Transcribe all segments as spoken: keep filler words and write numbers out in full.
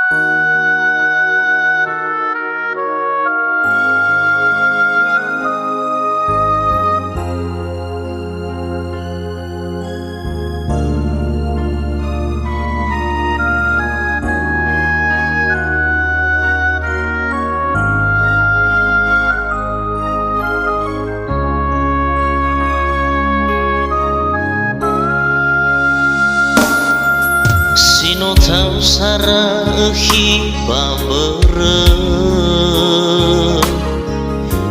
Si no tau sara'ökhi ba mbörö,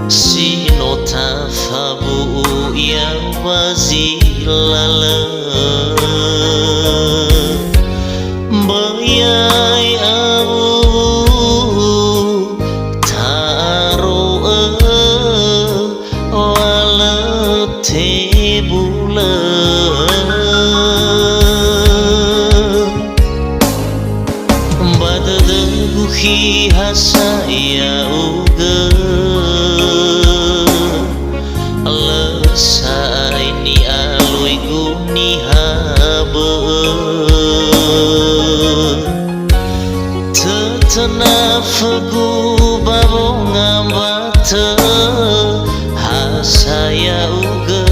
si no tafabu'u ia ba zi lalö. Böi ya'e awuwu ta'aro'ö, wa lö tebulö. Ba dödögu khi ha sa ya'ugö, lö sa'ae ni'alui gu niha bö'ö. Tötönafögu ba wongambatö, ha sa ya'ugö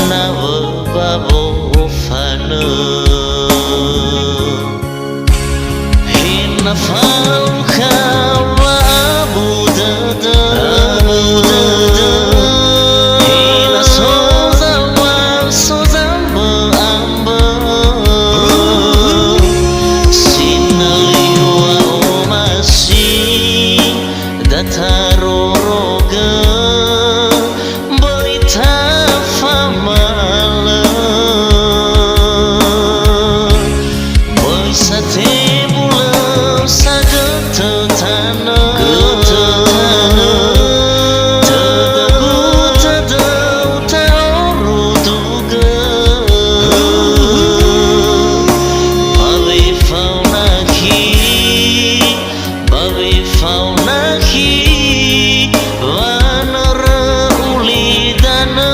nawö ba wofanö. He na falukha wa'abu dödö, abu dödö. He na so zawal, so zambö'ambö. Sinöli wa'omasi, da tarorogö. Böi tafamalö, böi satebulö sagötö tanö. Götö tanö. Tödögu tödöu ta'orudugö. Ba wefao nakhi, ba wefao nakhi, wanörö ulidanö.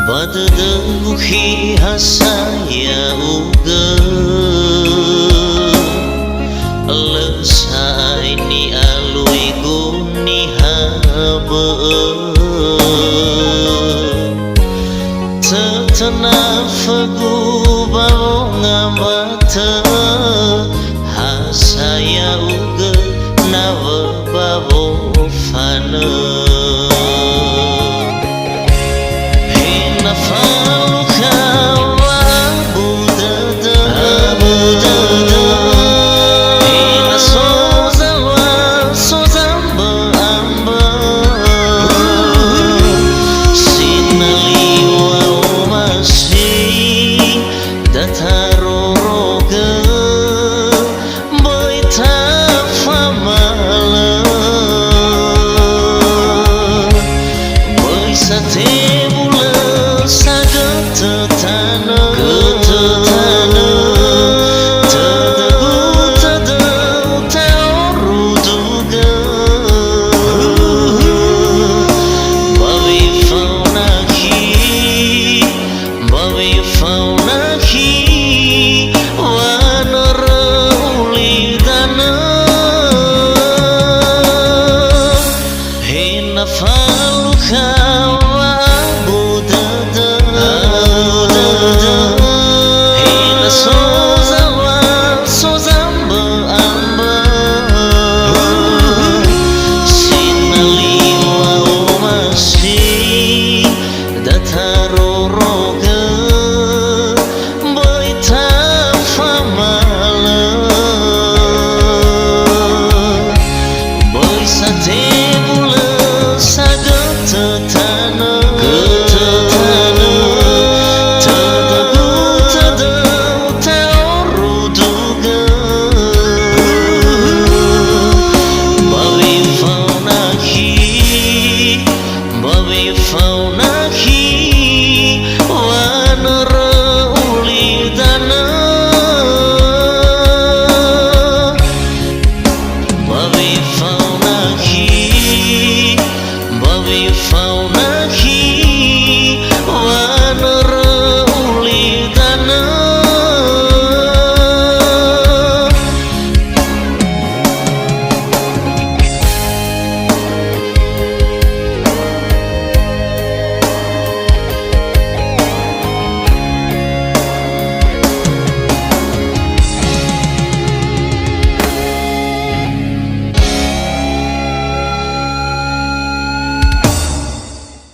Ba dödögu khi ha sa ya'ugö, lö sa'ae ni'alui gu niha bö'ö. Tötönafögu ba wongambatö, ha sa ya'ugö nawö ba wofanö. He na falukha wa'abu dödö, abu dödö. He na so zawal, so zambö'ambö. Sinöli wa'omasi, da tarorogö. Böi tafamalö, böi satebulö sagötö tanö. Götö tanö. Tödögu tödöu ta'orudugö. Ba wefao nakhi, ba wefao nakhi, wanörö ulidanö. He na falukha wa'abu dödö, abu dödö. He na so zawal, so zambö'ambö. Sinöli wa'omasi, da tarorogö, böi tafamalö, böi satebulö sagötö tanö.